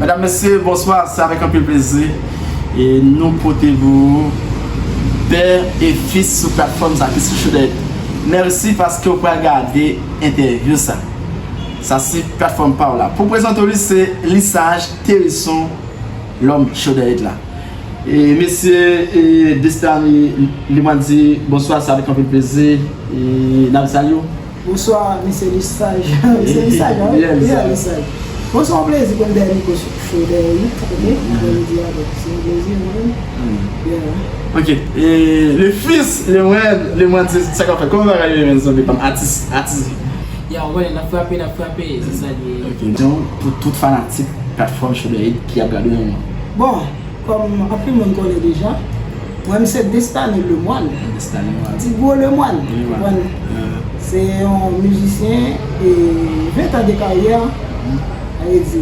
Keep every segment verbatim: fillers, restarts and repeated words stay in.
Medam, mesye, bonswa. Se avèk anpil plezi e nou pote pou pè e fis sou platfòm sa ki sou Show Dèyè. Mèsi paske w pral gade entèvyou sa. Sa se platfòm pa w la. Pou prezante w li, se Lisaj Terison, lòm Show Dèyè la. E mesye, e Destany, li mwen di bonswa, se avèk anpil plezi e n ap salye w. Bonswa, mesye Lisaj. Mesye Lisaj, wi? Yeah, Lisaj. Bon, se yon plezi pou m dèyè mikwo Show Dèyè, wi. Ok, aprèmidi avèk. Se yon plezi, mwen. Yeah. Ok, e le fils, le mwen, le mwen di sa k ap fèt. Kòman bagay yo ye, men zanmi pa m? Atis, atis. Ya, w konnen, n ap frape, n ap frape, se sa l ye. Ok, jan pou tout fanatik platfòm Show Dèyè ki ap gade w nan moman. Bon, kòm anpil moun konnen deja, mwen, m se Destany Lemoine. Destany Lemoine. Ti gwo Lemoine. Lemoine. Konprann? Se yon mizisyen e ven tan de karyè, sa vle di,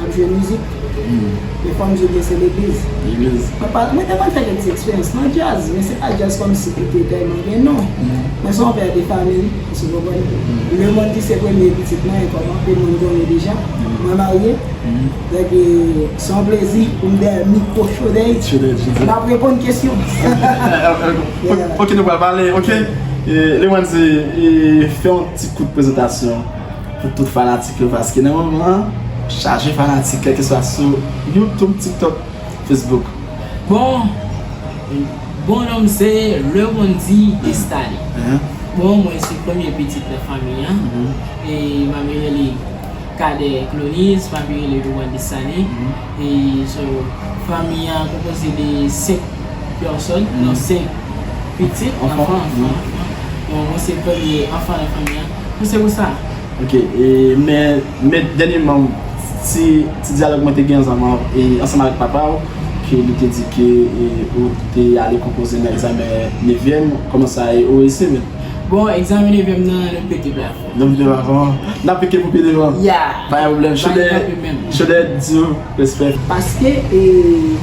ap jwe mizik. Men fò m di w byen, se legliz. Legliz. Mwen pa, mwen te konn fè kèk ti eksperyans nan djaz, men se pa djaz kòmsi ki te tèlman gen non. Mwen se yon pè de fanmi, ou konprann? Lemoine ki se premye pitit mwen, e kòm anpil moun konnen deja, mwen marye. Donk, e, se yon plezi pou m dèyè mikwo Show Dèyè. Show Dèyè, Show Dèyè. M ap reponn kesyon. Ok, ok, nou pral pale, ok? E, Lemoine, e, fè yon ti kout prezantasyon pou tout fanatik yo, paske nan moman an, chaje fanatik, kèlkeswa sou YouTube, TikTok, Facebook. Bon, bon non m se Lemoine Destany. Bon, mwen se premye pitit nan fanmi an. E manmi rele Cadet Clonis, papi rele Lemoine Destany. E so, fanmi an konpoze de senk pèsòn, non, senk pitit, anfan, anfan, anfan. Bon, mwen se premye anfan nan fanmi an. Bon, se pou sa. Ok, e, men, men dènyèman, ti, ti dyalòg mwen te gen ansanm, e, ansanm avèk papa w, ke li te di ke, e, ou te ale konpoze nan egzamen nevyèm, kòman sa ye, ou reyisi, men? Bon, egzamen nevyèm nan, nou pete plafon. Nou pete plafon. N ap pike pou pye devan. Ya. Pa gen pwoblèm. Show Dèyè, Show Dèyè di w respè. Paske, e,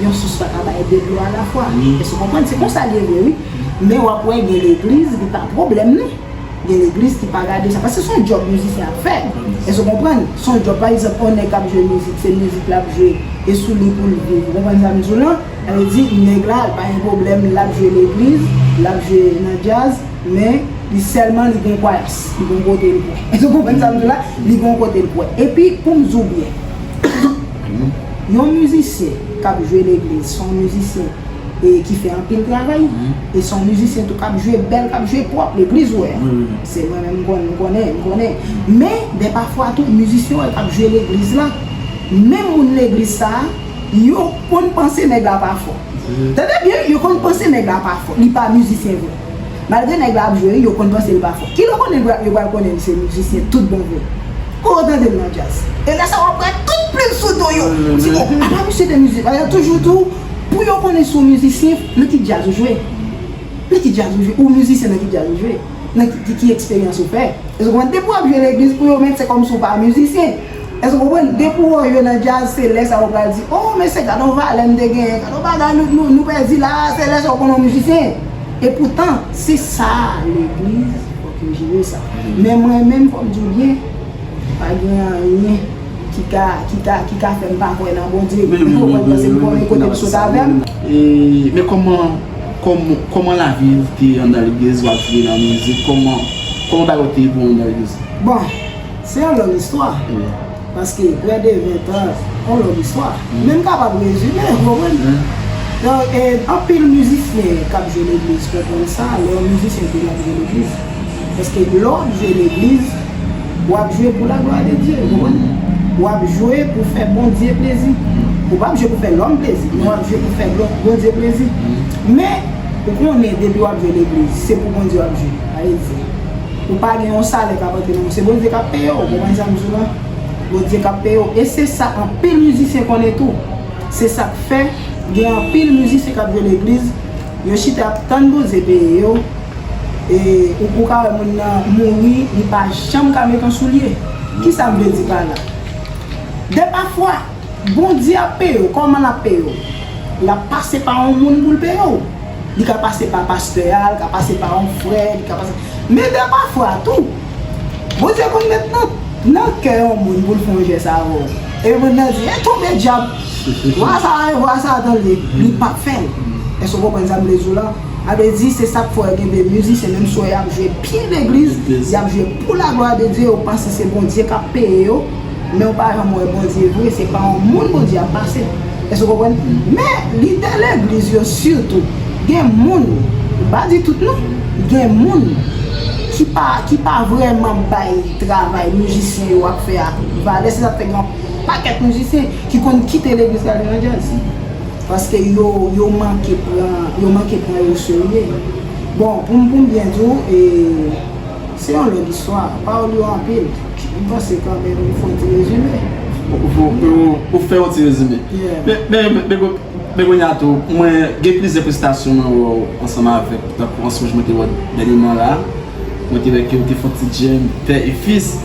yon sous pa ka bay de dlo alafwa. Èske w konprann? Se konsa l ye vre, wi. Men w ap wè gen legliz, li pa pwoblèm, non. Gen legliz ki pa gade sa. Paske se yon djòb mizisyen ap fè. Èske w konprann? Se yon djòb, pa egzanp, yon nèg k ap jwe mizik, se mizik l ap jwe, e sou li pou l viv. Ou konprann sa m di w lan? Sa vle di, nèg la, pa gen pwoblèm, l ap jwe legliz, l ap jwe nan djaz, men li sèlman li gen kwayans, li gen kote l kwè. Èske w konprann sa m di w la? Li gen kote l kwè. Epi, pou m di w byen, yon mizisyen k ap jwe legliz, se yon mizisyen e ki fè anpil travay. E se yon mizisyen tou k ap jwe bèl, k ap jwe pwòp, legliz wè. Se mwen menm m konn, m konnen, m konnen. Men, dèpafwa tou, mizisyen w wè k ap jwe legliz la, menm moun legliz sa a, yo konn panse nèg la pa fò. Tande byen, yo konn panse nèg la pa fò, li pa mizisyen vre. Malgre nèg la ap jwe, yo konn panse l pa fò. Kilè w konnen yo pral konnen li se mizisyen tout bon vre? Kou w tande l nan djaz. E lè sa w ap wè tout plim sou do yo. Ou di, o, apa misye te mizisyen? Paske toujou tou, pou yo konnen si w mizisyen, nan ki djaz ou jwe. Nan ki djaz ou jwe? Ou mizisyen, nan ki djaz ou jwe? Nan ki, ki, ki eksperyans ou fè? Èske w konprann? Depi w ap jwe legliz, pou yo mèt, se kòmsi w pa mizisyen. Èske w konprann? Depi w wè w jwe nan djaz, se lè sa yo pral di, o, mesye, gad yon valè m te genyen, gad yon bagay nou, nou, nou pèdi la, se lè sa yo konnen w mizisyen. Epoutan, se sa legliz, fòk yo jere sa. Men mwen menm, fò m di w byen, pa gen anyen ki ka, ki ka, ki ka fè m pa kwè nan Bondye. Ou konprann? Paske m konnen kote m sot avè m. E, men kòman, kòman, kòman lavi w te anndan legliz, w ap jwe nan mizik, kòman, kòman bagay yo te ye pou w anndan legliz? Bon, se yon long istwa. Paske prè de ven tan, yon long istwa. Men m kapab rezime, ou konprann? Donk, e, anpil mizisyen k ap jwe legliz konprann sa, lè yon mizisyen te ap jwe legliz. Paske lè w ap jwe legliz, w ap jwe pou la glwa de Dye, ou konprann? W ap jwe pou fè Bondye plezi. Ou p ap jwe pou fè lòm plezi, men w ap jwe pou fè glwa Bondye plezi. Men, ou konnen depi w ap jwe legliz, se pou Bondye w ap jwe. Sa vle di, ou pa gen yon salè k ap antre nan men w, se Bondye k ap peye w, ou konprann sa m di w la? Bondye k ap peye w. E se sa anpil mizisyen konnen tou. Se sa k fè gen anpil mizisyen k ap jwe legliz, yo chita ap tann Bondye peye yo. E ou, ou ka wè moun nan mouri, li pa janm ka met yon soulye. Kisa m vle di pa la? Dèpafwa, Bondye ap peye w. Kòman l ap peye w? L ap pase pa yon moun pou l peye w. Li ka pase pa pastè a, li ka pase pa yon frè, li ka pase. Men dèpafwa tou, Bondye konn met nan Nan kè yon moun pou l fè yon jès avè w, e moun nan di, "E tonbe dyab! Vwa sa, vwa sa, tann li, li p ap fè l." Èske w konprann sa m vle di w la? A vle di, se sa k fè w gen de mizisyen, menm si w wè y ap jwe pye legliz, y ap jwe pou laglwa de Dye, yo panse se Bondye k ap peye yo, men w pa janm wè Bondye vre, se pa yon moun Bondye ap pase. Èske w konprann? Men lidè legliz yo sitou, gen moun, m pa di tout non, gen moun ki pa, ki pa vrèman bay travay mizisyen yo ap fè a valè, se sa k fè gen yon pakèt mizisyen ki konn kite legliz k ale nan djaz. Paske yo, yo manke pran, yo manke pran yo serye. Bon, pou m, pou m byen di w, e, se yon long istwa. Pawòl yo anpil. M panse kanmenm, m fè yon ti rezime. Ou, ou, ou, ou fè yon ti rezime. Yeah. Men, men, men, men, men kounye a tou, mwen gen plizyè prestasyon mwen wè w ansanm avèk, tankou Answouj mwen te wè w dènyèman la. Mwen te wè ke w te fè yon ti djèm pè e fis.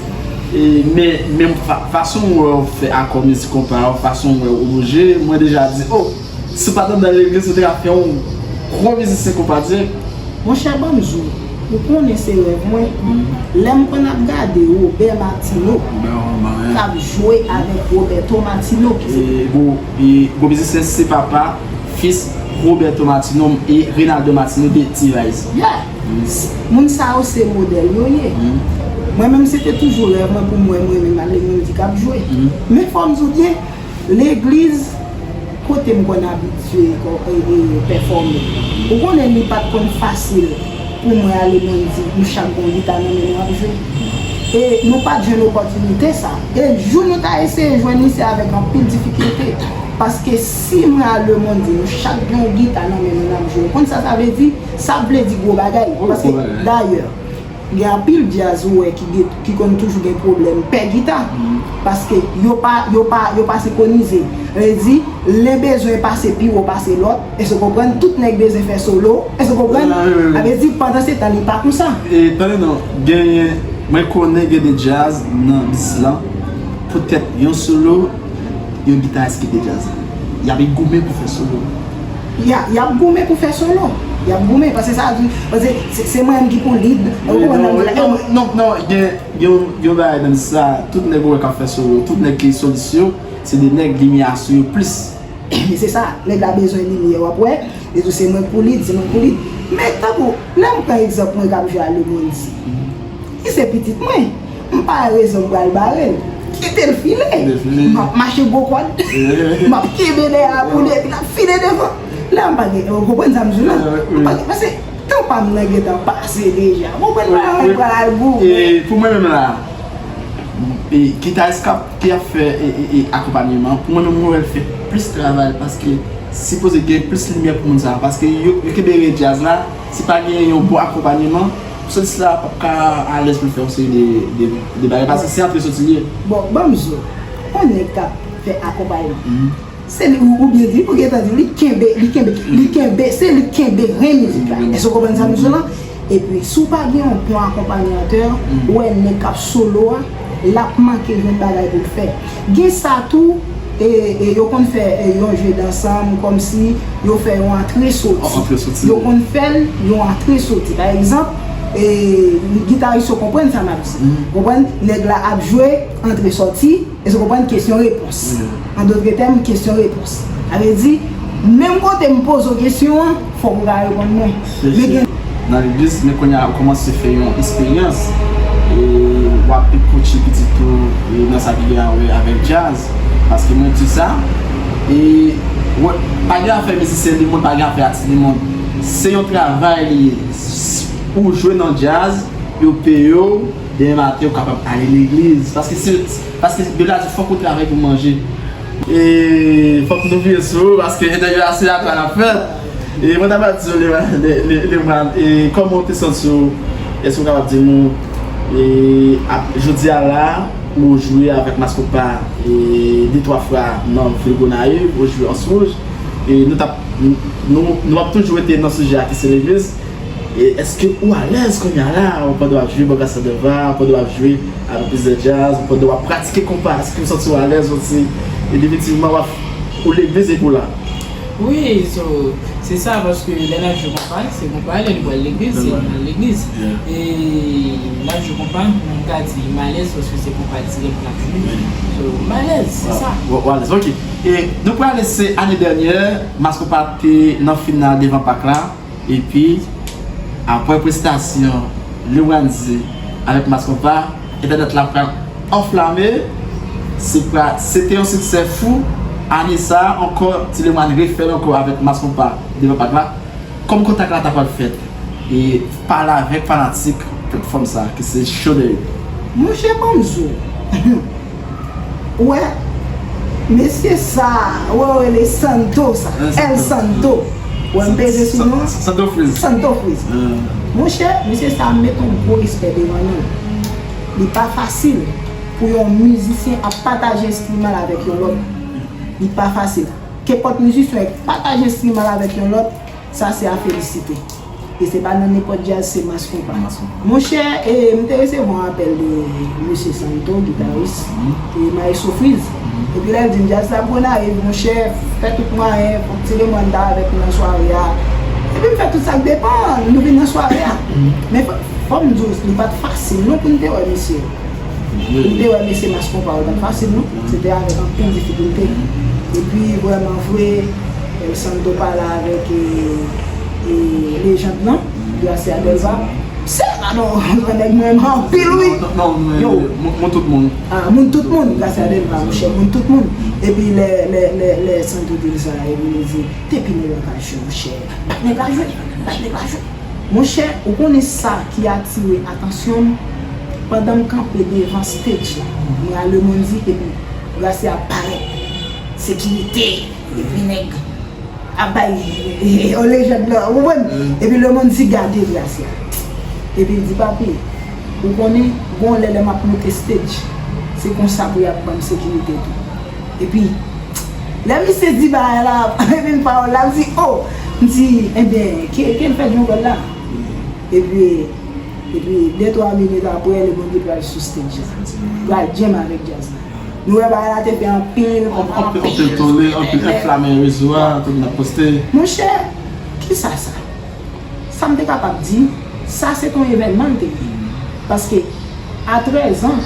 E, men, men fa, fason mwen wè w fè akò mizik konpa yo, fason mwen wè w loje, mwen deja di, oh, si w pa t anndan legliz, ou te ka fè yon gwo mizisyen konpa dirèk. Monchè, ban m di w, ou konnen se rèv mwen. Lè m konn ap gade Robert Martineau k ap jwe avèk Roberto Martino, ki se e, gwo, e, gwo mizisyen, se papa, fis Roberto Martino e Reynaldo Martino de T-Vice. Yeah. Moun sa yo se modèl yo ye. Mwen menm, se te toujou rèv mwen pou m wè mwen menm ale Mondi k ap jwe. Men fò m di w byen, legliz, kote m konn abitye ko-, e, e, pèfòme. Ou konnen li pa t konn fasil pou mwen ale Mondi, nou chak gen yon gita nan men nou ap jwe. E nou pa t jwenn opòtinite sa. E jou nou ta eseye jwenn li, se avèk anpil difikilte. Paske si mwen ale Mondi, nou chak gen yon gita nan men nou n ap jwe. Ou konn sa sa vle di? Sa vle di gwo bagay. Paske, dayè, gen anpil djaz ou wè ki gen, ki konn toujou gen pwoblèm pè gita. Paske yo pa, yo pa, yo pa senkwonize. Sa vle di, len bezwen pase pi wo pase lòt. Èske w konprann? Tout nèg bezwen fè solo. Èske w konprann? Sa vle di, pandan se tan, li pa konsa. E, tande non, genyen, mwen konnen gen de djaz nan biznis lan. Poutèt yon solo, yon gitaris kite djaz la. Y ap goumen pou fè solo. Y a, y ap goumen pou fè solo. Y ap goumen, paske sa di, paske se, se mwen menm ki pou lead. Ou konprann sa m di la? Non, non, non, gen, gen yon, gen yon bagay nan sa, tout nèg ou wè k ap fè solo, tout nèg ki solis yo, se de nèg limyè a sou yo plis. E se sa, nèg la bezwen limyè, w ap wè, li di w se mwen k pou lead, se mwen k pou lead. Men tankou, lè m pran egzanp mwen k ap jwe a Lemondi, ki se pitit mwen, m pa wè rezon m pral bare l. Kite l file. Kite l file. M ap mache gwo kòd. M ap kenbe dèyè a pou l, epi l ap file devan. La m pa gen, ou konprann sa m di w la? M pa gen, paske tan pa m nan gentan pase deja. Ou konprann, m pa pral al goumen. E pou mwen menm la, e, gitaris k ap, ki ap fè, e, e, e, akonpanyeman, pou mwen menm, mwen wè l fè plis travay, paske sipoze gen plis limyè pou moun sa, paske yo, yo kenbe ren djaz la, si pa gen yon bon akonpanyeman, solis la p ap ka alèz pou l fè yon seri de, de, de bagay, paske se antre soti l ye. Bon, ban m di w, yon nèg k ap fè akonpanyeman. Se li, ou, ou byen di, ou gentan di, li kenbe, li kenbe, li kenbe, se li kenbe ren mizik la. Èske w konprann sa m di w la? Epi, si w pa gen yon bon akonpanyatè, ou wè nèg k ap solo a, l ap manke jwenn bagay pou l fè. Gen sa tou, e, e, yo konn fè, e, yon jwe dansanm, kòmsi yo fè yon antre soti. Antre soti. Yo konn fè l yon antre soti. Pa egzanp, e, gitaris yo konprann sa m ap di. Konprann? Nèg la ap jwe antre soti, Èske w konprann? Kesyon repons. An dòt tèm, kesyon repons. Sa vle di, menm kote m poze w kesyon an, fòk ou ka reponn mwen. Men gen nan legliz, men kounye a ou kòmanse fè yon esperyans, e w ap koche pitit ou, e nan sa ki gen a wè avèk djaz. Paske mwen di sa, e wè, pa gen afè mizisyen lemonn, pa gen afè atis lemonn. Se yon travay li ye. Ou jwe nan djaz, yo peye w, demen maten ou kapab ale legliz. Paske se, paske Bib la di fòk ou travay pou manje. E fòk nou vire sou ou, paske entèvyou a se atò a l ap fèt. E mwen ta pral di w, Leman, Le, Le, Leman, e kòman w te santi w? Èske w kapab di nou, e, ap, jodi a la, ou jwe avèk Mass Konpa, e, de twa fwa nan vil Gonayiv, ou jwe Answouj, e nou t ap, nou, nou, nou ap toujou rete nan sijè a ki se legliz. E èske ou alèz kounye a la, ou pandan w ap jwe Bossa Nova, ou pandan w ap jwe avèk plizyè djaz, ou pandan w ap pratike konpa, èske w santi w alèz osi? E definitivman, w ap, ou legliz epi w la. Wi, so, se sa, paske lè n ap jwe konpa, se konpa, lè nou pral legliz, se nou pral legliz. E n ap jwe konpa, m ka di malèz, paske se konpa dirèk n ap jwe. So, malèz, se sa. Walèz, ok. E nou prale, se ane dènyè, Mas Konpa te nan final devan Pak la. Epi, apre prestasyon Lewandy avèk Mas Konpa, entènèt la pral anflame. Se pra, se te yon siksè fou. Ane sa a ankò, Ti Lewann refè l ankò avèk Mas Konpa devan Pak la. Kòm kontak la ta pral fèt, e pale avèk fanatik platfòm sa a, ki se Cho de Ri. Monchè, ban m di w. Ou wè, mesye sa, ou wè, yo rele Santo sa, El Santo. Ou wè, m peze sou non an? Santo Freeze. Santo Freeze. Monchè, mesye sa, m met yon gwo respè devan li. Li pa fasil pou yon mizisyen ap pataje enstriman l avèk yon lòt. Li pa fasil. Kenpòt mizisyen k pataje enstriman l avèk yon lòt, sa se a felisite. E se pa nan nenpòt djaz, se Mas Konpa. Monchè, e, m te resevwa yon apèl de mesye Santo, gitaris, e Maestro Freeze. Epi lè l di m djaz la ap gwo nan ri, monchè, fè tout mwayen, fòk Ti Lewann ta avèk nou nan sware a. Epi m fè tout sa k depann, nou vin nan sware a. Men fò, fò m di w, li pa t fasil non pou n te wè mesye. M te wè mesye Mas Konpa yo pa t fasil non. Se te avèk anpil difikilte. Epi vrèman vre, eh, Santo pale avèk, eh, eh, lejand lan, Gracia Delva. Se, ah non, nèg mwen renmen anpil wi. Non, non, non, men, yo, moun, moun tout moun. Ah, moun tout moun, Gracia Delva, monchè, moun tout moun. Epi lè, lè, lè, lè Santo di l sa, epi li di, depi nèg la ka jwe, monchè, bat nèg la jwe, bat nèg la jwe. Monchè, ou konnen sa ki atire atansyon m? Pandan m kanpe devan stage la, m gade Lemondy epi Gracia parèt. Sekirite, epi nèg ap bay yon lejand la, ou konprann? Epi Lemondy gade Gracia. Epi l di, papi, ou konnen, gon lè lè m ap monte stage, se konsa pou y ap ban m sekirite tou. Epi, lè misye di bagay la, epi m pawòl la, m di, oh! M di, ebyen, ke, ke l fè djongòl la? Epi, epi, de twa minit apre, Lemondy pral sou stage la. Pral jam avèk djaz la. Nou wè bagay la te fè anpil, anpil, anpil tole, anpil enflame rezo a, tout moun ap poste. Monchè, kisa sa? Sa m te kapab di, sa se t on evènman l te ye. Paske, a trèz an,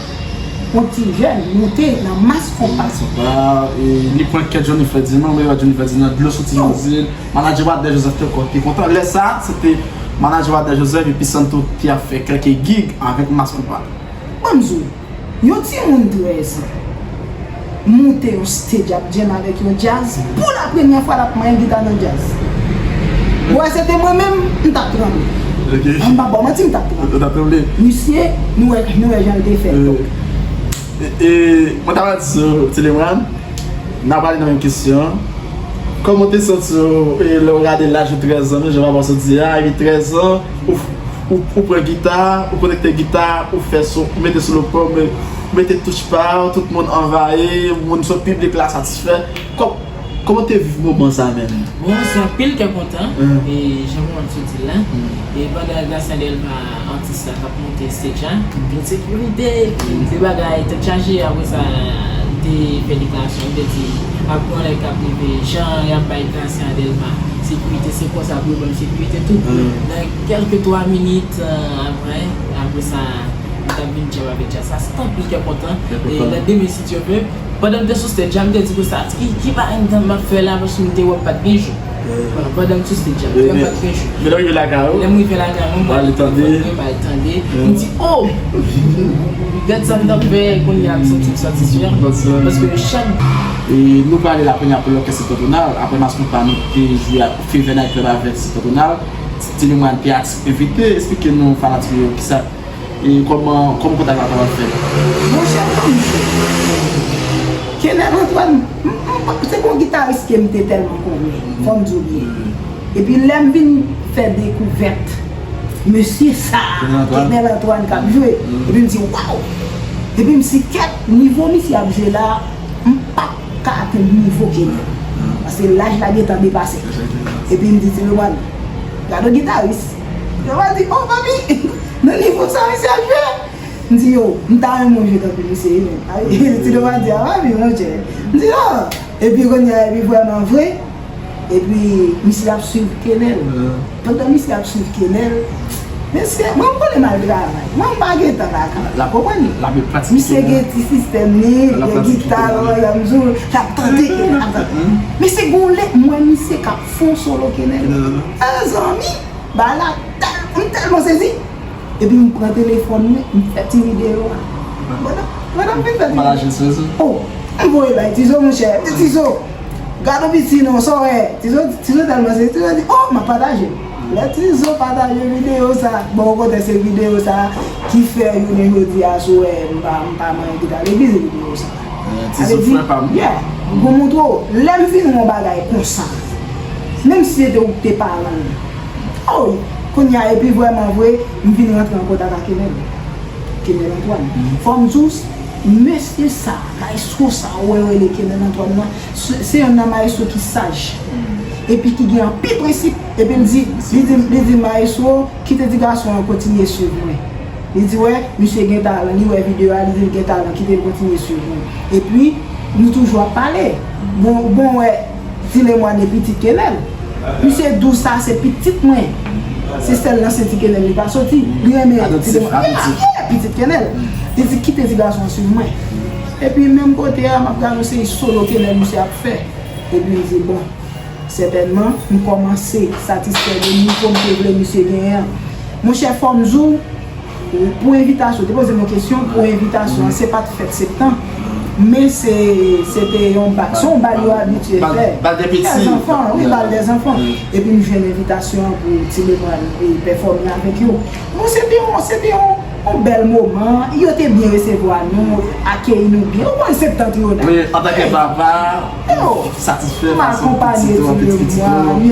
yon ti jèn moute nan Mas Konpa. Mas Konpa, e, li pran kè Johnny Ferdinand, men Johnny Ferdinand, dlo soti nan zye l. Manadjè Wadlè Joseph te ankò te kontan. Lè sa a, se te manadjè Wadlè Joseph epi Santo te ap fè kèlke gig avèk Mas Konpa. Ban m di w, yon timoun trèz an moute yon stage ap jam avèk yon djaz, pou la premyè fwa l ap manyen gita nan djaz. Ou wè, se te mwen menm, m t ap tranble. Ok. M p ap ba w manti, m t ap tranble. Ou t ap tranble? Misye, nou wè, nou wè jan l te fè. E, e, mwen ta pral di w, Ti Lewann, n a pale nan menm kesyon an. Kòman w te santi w, e, lè w gade laj ou trèz an, jan papa w sot di a, epi trèz an, ou, ou, ou pran gita, ou konekte gita, ou fè son, ou mete sou lopòm, ou mete touch pa w, tout moun anvayi, moun sou piblik la satisfè. Kò-, kòman w te viv moman sa menm? Bon, se anpil kè kontan, e jan mwen sot di l la, e pandan Gracia Delva, atis la k ap monte stage la, tout sekirite, se bagay tèt chaje, apre sa, li te fè deklarasyon, li te di, ap gon lè k ap rive, jan y ap bay Gracia Delva sekirite, se konsa pou yo ban m sekirite tou. Nan kèlke twa minit, eh, apre, apre sa, li t ap vin jam avèk djaz la. Se t anpil kè kontan. E nan demen, si Dye vle, pandan m te sou stage la, m te di konsa, ki, ki bagay m t ap fè la, paske m te wè m pa t gen jou. Pandan m sou stage la, m te wè m pa t gen jou. Men lè w rive lakay ou, lè m rive lakay mwen, mwen al tande, mwen al tande. M di, oh! Gad sa m t ap fè, kounye a m santi m satisfè. Paske chak... E nou prale la kounye a pou lòkès Septentrional. Apre Mas Konpa, nou te jwe ak Fever Night Club avèk Septentrional. Ti Lewann te atis envite. Esplike nou fanatik yo kisa, e kòman, kòman kontak la t ap fèt. Monchè, ban m di w, Kenel Antoine, m, m, se pa yon gitaris ke m te tèlman konnen, fò m di w byen. Epi lè m vin fè dekouvèt mesye sa a, Kenel Antoine k ap jwe, epi m di, waw! Epi m di, kèt, nivo misye ap jwe la, m p ap ka atenn nivo Kenel. Paske laj la gentan depase. Epi m di, Ti Lewann, gade yon gitaris. Lewann di, oh, papi, nan nivo sa misye ap jwe? M di, yo, m ta renmen w jwe tankou misye wi, men. Ti Lewann di, a, papi, monchè. M di, non. Epi kounye a, epi vrèman vre, Epi misye ap swiv Kenel. Pandan misye ap swiv Kenel, mesye, mwen m konnen m al travay. Mwen m pa gen tan lakay. L ap konprann? L ap pratike. Misye gen ti sistèm li, gen gita, yon zanmi, l ap tande Kenel, l ap tande. Mesye, gon lè m wè misye k ap fè yon solo Kenel. Mezanmi, bagay la tèl, m tèlman sezi. Epi m pran telefòn mwen, m fè ti videyo a. Pandan, pandan m fin fè ti videyo. Oh, m voye bay Tizo, monchè. Tizo, gade yon piti non, sa w wè. Tizo, Tizo tèlman sezi, Tizo di, oh, m ap pataje. Lè Tizo pataje videyo sa, bon, okontrè se videyo sa ki fè jounen jodi a, si w wè, m pa, m pa manyen kite legliz, videyo sa. Tizo frè pa m. Yeah, pou montre w, lè m fin wè yon bagay konsa, menm si se te ou k te paran l, oh, kounye a, epi vrèman vre, m vin rantre an kontak ak Kenel. Kenel Antoine. Fò m di w, mesye sa, maestro sa, ou wè yo rele Kenel Antoine nan, se, se yonn nan maestro ki saj. Epi ki gen anpil prensip. Epi l di, li di, li di maestro, kite ti gason an kontinye swiv mwen. Li di, wè, misye gen talan, li wè videyo a, li di l gen talan, kite l kontinye swiv mwen. Epi, nou toujou ap pale. Bon, bon, wè, Ti Lemwàn e pitit Kenel. Misye di w sa se pitit mwen. Se sèl nan senti Kenel li pa soti. Li renmen Ti Lemwàn. Yeah, yeah, pitit Kenel. Li di, kite ti gason an swiv mwen. Epi, menm kote a, m ap gade yon seri solo Kenel misye ap fè. Epi, m di, bon, sètènman, m kòmanse satisfè de nivo m te vle misye genyen an. Monchè, fò m di w, pou envitasyon, te poze m yon kesyon pou envitasyon an, se pa t fèt septan, men se, se te yon bal, se yon bal yo abitye fè. Bal dè zanfan, wi, bal dè zanfan. Epi m jwenn envitasyon an pou Ti Lemwàn pèfòme avèk yo. Bon, se te yon, se te yon, yon bèl moman. Yo te byen resevwa nou, akeyi nou byen. Ou konn septan yo la. Wi, antanke papa, satisfè fason pitit yo, pitit pitit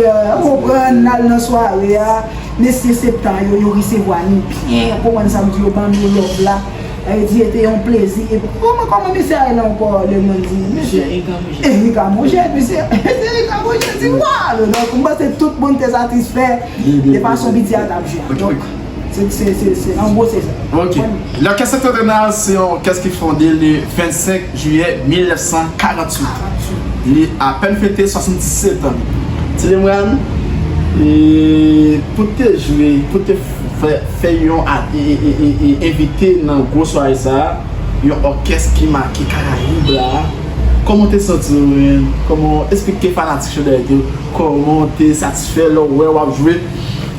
yo. Ou konprann, n al nan sware a. Mesye septan yo, yo resevwa nou byen, ou konprann sa m di, yo ban nou love la. Sa vle di, se te yon plezi. Epi, kòman, kòman mesye a rele ankò, Lemwàn di? Mesye Erika Monjè. Erika Monjè, mesye, mesye Erika Monjè di, waw! Donk, m panse tout moun te satisfè de fason piti a t ap jwe a. Donk, se, se, se, se, an gwo, se sa. Ok. Lòkès Septentrional se yon òkès ki fonde le vennsenk jiyè mil nèf san karanntuit. Li apèn fete swasanndisèt an. Ti Lemwàn, e, pou te jwe, pou te fè, fè yon a-, e, e, e, e, e, envite nan gwo sware sa a, yon òkès ki make Karayib la. Kòman w te santi w, menm? Kòman, eksplike fanatik Chandèlèt yo kòman w te satisfè lè w wè w ap jwe,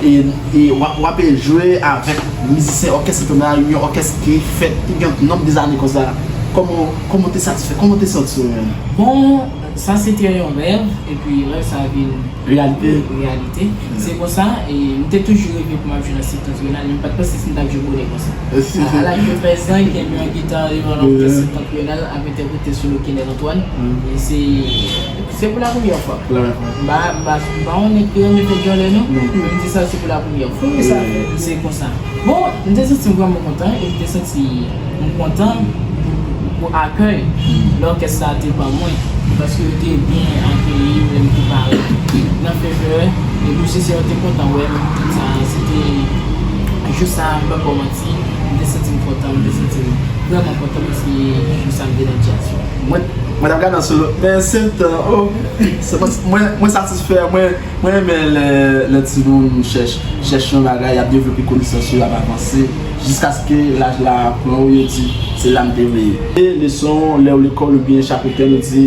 e, e w ap, w ap jwe avèk mizisyen òkès Septentrional, yon òkès ki fèt, ki gen nonb de zane konsa. Kòman, kòman w te satisfè? Kòman w te santi w, menm? Bon, sa se te yon rèv, epi rèv sa a vin reyalite. Reyalite. Se konsa, e, m te toujou reve pou m ap jwe nan Septentrional, men m pa t panse si m t ap jwe bonè konsa. A, a laj de trèz an, kenbe yon gita devan yon òkès Septentrional, ap entèprete solo Kenel Antoine. E se, se pou la premyè fwa. M pa, m pa, m pa yon nèg ki renmen fè djòlè, non. Men m di sa, se pou la premyè fwa. Se konsa. Bon, m te santi m vrèman kontan, e m te santi m kontan pou, pou akèy lòkès sa a te ban mwen, paske yo te byen akeyi m lè m te parèt nan Fever, e mizisyen yo te kontan wè m, tout sa, se te jou sa a, m p ap ba w manti, m te santi m kontan, m te santi m vrèman kontan, paske jou sa a m te nan djaz yo. Mwen, mwen t ap gade an solo, men se tan, oh, se pas-, mwen, mwen satisfè, mwen, Mwen renmen lè, lè timoun chèch, chèch yon bagay, y ap devlope konesans yo, y ap avanse, jiskaske laj la pran ou, yo di, se la m te vle ye. E leson, lè w lekòl oubyen chak wikèn, yo di,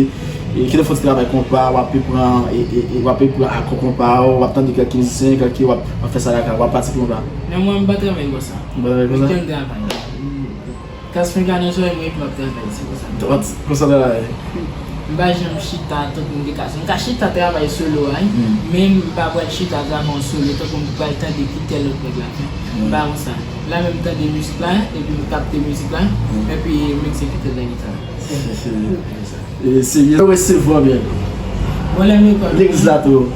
e, kite w fè yon ti travay konpa, w ape pran, e, e, e, w ape pran akò konpa w, w ap tande kèk mizisyen, kèk, w ap, w ap fè sa lakay ou, w ap pratike konpa. Men mwen, m pa travay konsa. Ou pa travay konsa? Wikèn travay. Kas fenk ane sou mwen epi m ap travay, se konsa. Konsa travay. M pa janm chita tankou m te ka. M ka chita travay solo a, wi, men m pa pral chita travay an solo tankou m pral tande ki tèl lòt nèg la fè. M pa konsa. La menm m tande mizik la, epi m kapte mizik la, epi m egzekite nan gita la. Se, se, se. E, serye, yo resevwa w byen. Bon, lè m lekòl, legliz la tou.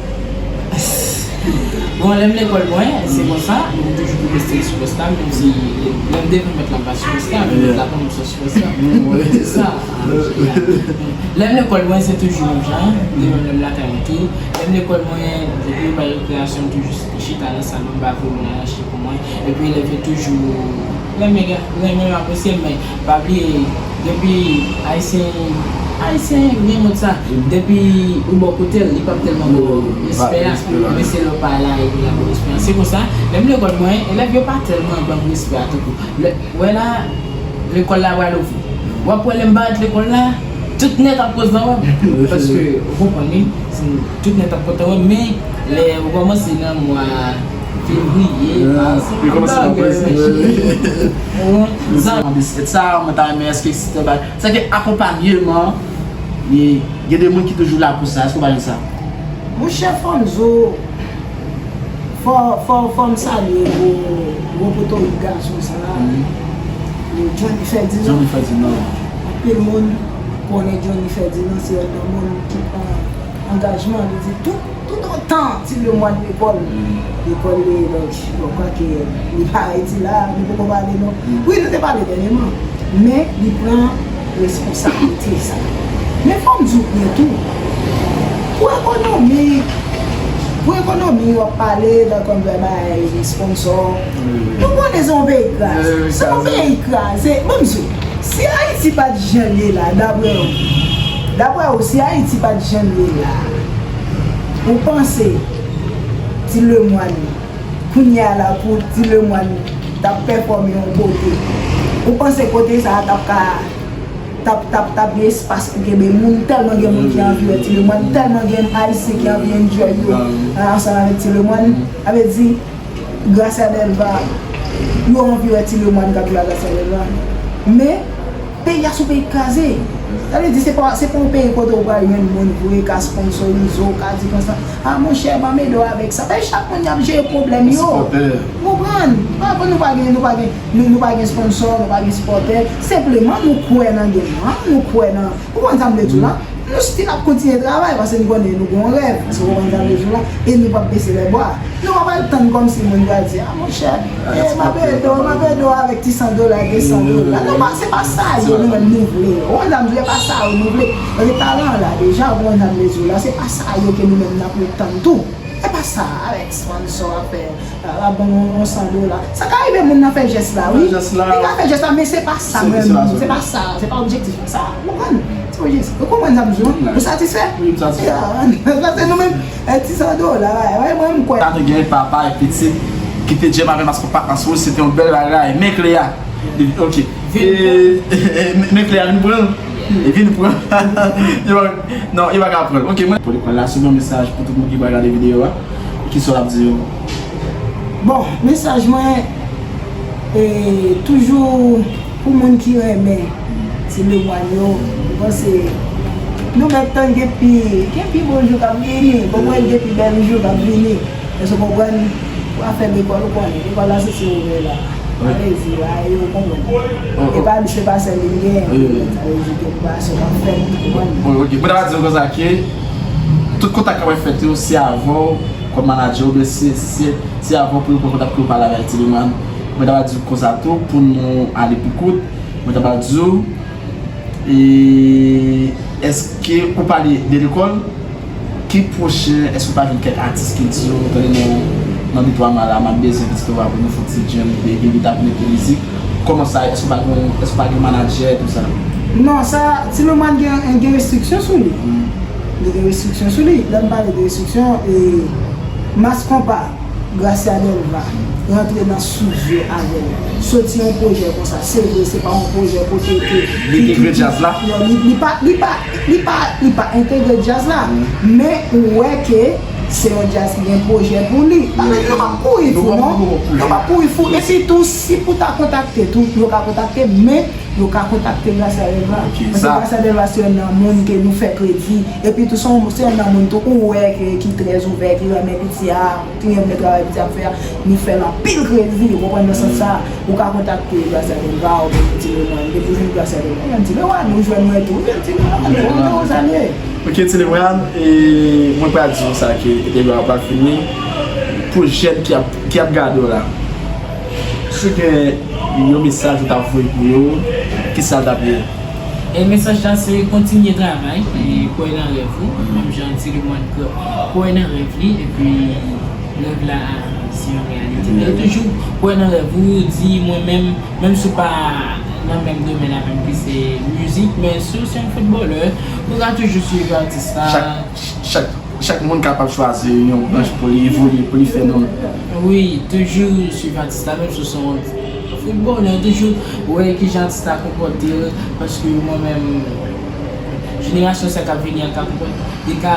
Bon, lè m lekòl mwen, se konsa, m toujou pou rete sipèsta, menm si lè m devni mèt la, m pa sipèsta, men mèt la konnen m se sipèsta. Se sa. Lè m lekòl mwen, se toujou menm jan, de menm lè m lakay mwen tou. Lè m lekòl mwen, depi yo bay rekreyasyon, m toujou chita nan sal, m pa vle moun al achte pou mwen. Epi elèv yo toujou renmen, renmen apresye m, men pa bliye, depi Ayisyen Ayisyen gen moun sa, depi ou bò kote l, li p ap tèlman ba w respè a, men se lè w pa la, epi l ap ba w respè a. Se konsa, lè m lekòl mwen, elèv yo pa tèlman ban m respè a tankou. Lè, wè la, lekòl la pral ouvri. W ap wè lè m parèt lekòl la, tout nèt ap kontan wè m. Paske, ou konprann wi, tout nèt ap kontan wè m, men lè ou kòmanse nan mwa fevriye, mas, li kòmanse nan bagay. Sa, mwen ta renmen, èske sistèm, sa ke akonpanyeman, gen de moun ki toujou la pou sa, èske w pa jwenn sa? Monchè, fò m di w, fò, fò, fò m salye gwo, gwo potorik gason sa a, Johnny Ferdinand. Johnny Ferdinand. Anpil moun konnen Johnny Ferdinand se yon nan moun ki pran angajman, li di tout, tout otan Ti Lemwàn lekòl, lekòl li, donk, bon, kwake li pa rete la, nou poko pale non. Wi, nou te pale dènyèman, men li pran responsablite sa. Men fò m di w byen tou, pou ekonomi, pou ekonomi w ap pale, dan kòm bay sponsò, nou konnen se yon peyi kraze. Se yon peyi kraze. Ban m di w, si Ayiti pa t jan l ye la, daprè w, daprè w, si Ayiti pa t jan l ye la, ou panse Ti Lemwàn, kounye a la, pou Ti Lemwàn t ap pèfòme yon kote, ou panse kote sa a t ap ka, t ap, t ap, t ap gen espas pou kenbe moun, tèlman gen moun ki anvi wè Ti Lemwàn, tèlman gen Ayisyen ki anvi enjoy yo ansanm avèk Ti Lemwàn. Sa vle di, Gracia Delva, yo anvi wè Ti Lemwàn k ap jwe a Gracia Delva. Men, peyi a se yon peyi kraze. Sa vle di, se pa, se pa yon peyi kote ou pral jwenn moun vre ka sponsorize w, ka di konsa, a monchè, ban m ede w avèk sa. Paske chak moun y ap jere pwoblèm yo. Ou konprann? Pa, nou pa gen, nou pa gen, nou, nou pa gen sponsò, nou pa gen sipòtè. Senpleman, nou kwè nan game lan, nou kwè nan, ou konprann sa m vle di w la? Nou still ap kontinye travay, paske nou konnen nou gen yon rèv, si w konprann sa m vle di w la, e nou p ap bese lèbwa. Nou pa pral tann kòmsi moun pral di, a monchè, e, m ap ede w, m ap ede w avèk ti san dola, de san dola. Non, pa, se pa sa yo nou menm nou vle. Ou konprann sa m vle, se pa sa yo nou vle. Paske talan an la deja, ou konprann sa m vle di w la, se pa sa yo ke nou menm n ap ret tann tou. Se pa sa, avèk sponsò ap fè, ap ban nou yon san dola. Sa ka rive moun nan fè jès la, wi. Li ka fè jès la, men se pa sa menm. Se pa sa, se pa objektif sa. Ou konprann? Se pa objektif. Ou konprann sa m di w? Ou satisfè? Wi, m satisfè. Paske nou menm, e, ti san dola, wi, mwen, m kwè. Sa te gen papa e pitit ki te djèm avè m paske pa ansoul, se te yon bèl bagay. Men Cléa, ok. E, e, men Cléa vin pran l. E vin pran l. Yo pa, non, yo pa ka pran l. Ok, mwen. Pou lekòl la, se yon mesaj pou tout moun ki pral gade videyo a. Kisa w ap di yo? Bon, mesaj mwen, e, toujou pou moun ki renmen Ti Lemwàn yo, m panse nou mèt tann gen pi, gen pi bon jou k ap vini, bon, mwen gen pi bèl jou k ap vini. Èske w konprann? Pou afè lekòl, ou konnen, lekòl la se, se ouvè la. Alezi, la, e ou konprann. E pa li, se pa sèl li gen. Sa vle di ke pa se w ap fè, ou konprann. Bon, ok. Mwen ta va di w konsa ke tout kontak k ap fèt yo, se avè w kòm manadjè oubyen se, se, se avè w pou yo pran kontak pou yo pale avèk Ti Lemwàn. Mwen ta va di w konsa tou, pou nou ale pi kout, mwen ta va di w, E èske ou pale de lekòl? Ki pwochen, èske ou pa jwenn kèk atis ki di w, tande non, nan de twa mwa la, m ap bezwen pitit ou a pou nou fè yon ti jam, epi li ta vin mete mizik. Kòman sa, èske ou pa gen, èske ou pa gen manadjè, tout sa? Non, sa, Ti Lemwàn gen, gen restriksyon sou li. Li gen restriksyon sou li. Lè m pale de restriksyon, e, Mass Konpa, Gracia Delva rantre nan estidyo avè l. Soti yon pwojè konsa, se vre, se pa yon pwojè kote ke li te gen djaz la? Non, li, li pa, li pa, li pa, li pa entegre djaz la. Men ou wè ke se yon djaz ki gen pwojè pou li. Bagay yo p ap kouri fou, non. Yo p ap kouri fou. Epi tou, si pou ta kontakte tou, yo ka kontakte, men yo ka kontakte Gracia Delva. Paske Gracia Delva se youn nan moun ke nou fè kredi. Epi tou, se yon, se youn nan moun tou, ou wè ke, ki trè ouvè, ki renmen piti a, ki renmen travay piti a ap fè a. Nou fè l anpil kredi, ou konprann nan sans sa. Ou ka kontakte Gracia Delva, oubyen Ti Lemwàn. Depi w jwenn Gracia Delva, ou jwenn Ti Lemwàn, ou jwenn mwen tou, ou jwenn Ti Lemwàn, ou konprann sa l ye. Ok, Ti Lemwàn, e mwen pral di w sa ke entèvyou a pral fini. Pou jèn ki ap, ki ap gade w la, si w gen yon mesaj ou t ap voye pou yo, kisa l t ap ye? E mesaj la se kontinye travay, e kwè nan rèv ou, menm jan Ti Lemwàn kwè, kwè nan rèv li, epi rèv la se yon reyalite. Men toujou kwè nan rèv ou, di mwen menm, menm si w pa nan menm domèn avè m ki se mizik, men si w se yon foutbolè, ou ka toujou swiv atis la. Chak, chak, chak moun kapab chwazi yon branch pou li evolye, pou li fè non. Wi, toujou swiv atis la, menm si w se yon foutbolè, toujou wè kijan atis la konpòte l, paske mwen menm, jenerasyon sa k ap vini an ka konpòte, li ka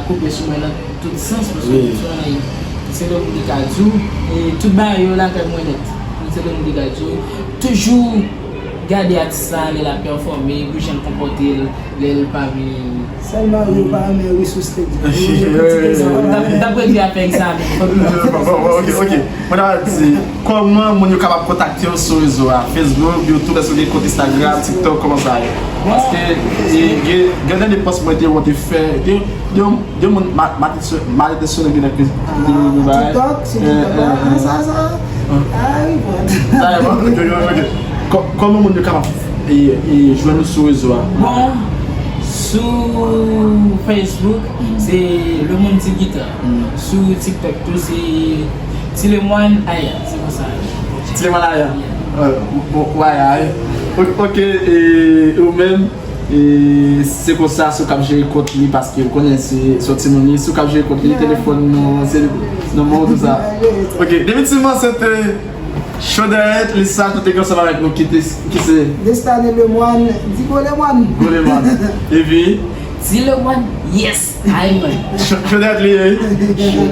koupe sou mwen nan tout sans, paske Wi. Tout sa, se lè moun ki ka di w, e tout bagay yo lakay mwen nèt. Se lè moun ki ka di w, toujou gade atis la lè l ap pèfòme, pou jan l konpòte l lè l pami. Sèlman yo pa renmen resous te di. M t ap, m t ap redi afè egzamen. Ok, ok. Mwen ta di, kòman moun yo kapab kontakte w sou rezo a? Facebook, YouTube, èske w gen kont Instagram, TikTok, kòman sa ye? Paske e, gen, gen de pòs mwen te, mwen te fè, gen, gen, gen moun ma- malentansyone gen nan Facebook. TikTok, se TikTok la, sa, sa. Ah, wi, bon. Sa e bon, ok, ok, ok. Kò- Kòman moun yo kapab e, e, jwenn nou sou rezo a? Bon, sou Facebook, se Le Monde Di Guitar. Sou TikTok tou, se Ti Lemwan Aya, se konsa. Ti Lemwan Aya. Bon, waya, wi. Ok, e, ou menm, e, se konsa, si w kab jere kont li, paske ou konnen se sòti moun li, si w kab jere kont li, telefòn nou, se nonm ou, tout sa. Ok, definitivman, se te Chauderet, li sa, nou te gen ansanm avèk nou, ki te, ki se Destane Lemwan, di go Lemwan. Goleman. Epi, Ti Lemwan, yes, ay mwen. Chauderet li ye, wi.